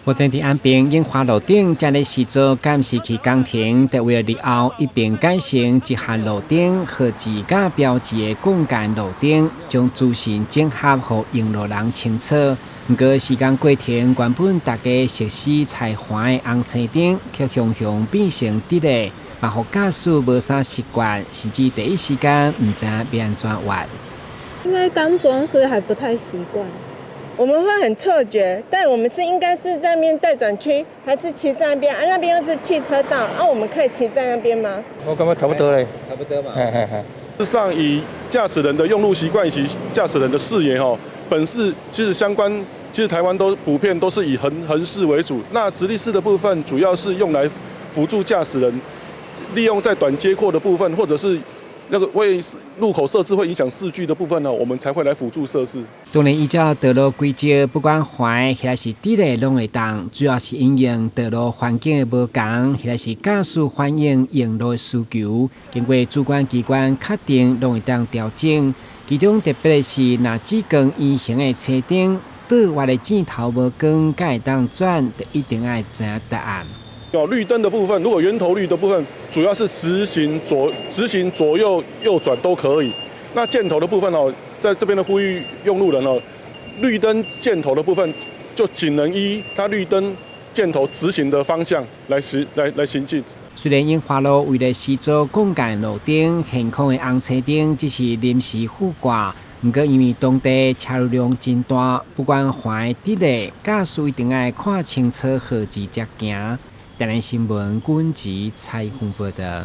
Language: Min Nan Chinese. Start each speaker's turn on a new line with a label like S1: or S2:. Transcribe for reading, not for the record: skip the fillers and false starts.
S1: 目前佇安平硬化路頂，正咧施做監視器工程，得為了日後一併改成直行路燈和自駕標誌的幹線路燈，將資訊整合，予用路人清楚。毋過時間過程，原本大家熟悉彩環的紅青燈，卻雄雄變成直的，嘛予駕駛無啥習慣，甚至第一時間毋知影欲按怎換。
S2: 應該剛裝，所以還不太習慣。
S3: 我們會很錯覺，但我們是應該是在那邊待轉區，還是騎在那邊？啊，那邊又是汽車道，啊，我們可以騎在那邊嗎？
S4: 我感覺差不多嘞，
S5: 差不多嘛。
S4: 嘿嘿嘿。
S6: 事實上，以駕駛人的用路習慣以及駕駛人的視野，吼，本市其實相關，其實台灣都普遍都是以橫式為主。那直立式的部分，主要是用來輔助駕駛人，利用在短街廓的部分，或者是那個為路口設置會影響視距的部分呢，我們才會來輔助設置。
S1: 當然，依照道路規則，不管橫抑是直的攏會當，主要是因應道路環境的無仝，抑是駕駛反應用路的需求，經過主管機關確定，攏會當調整。其中特別的是，若紫光圓形的車燈，倒彎的箭頭無光，才會當轉，就一定愛知影答案。
S6: 有綠燈的部分，如果圓頭綠的部分，主要是直行左右右轉都可以。那箭頭的部分哦，在這邊的呼籲用路人哦，綠燈箭頭的部分就僅能依它綠燈箭頭直行的方向來行進。
S1: 雖然硬化路為了施做幹線路燈，現況的紅青燈只是臨時附掛，毋過因為當地車流量真大，不管橫直的，駕駛一定愛看清楚號誌才行。台南新聞軍籍採訪報道。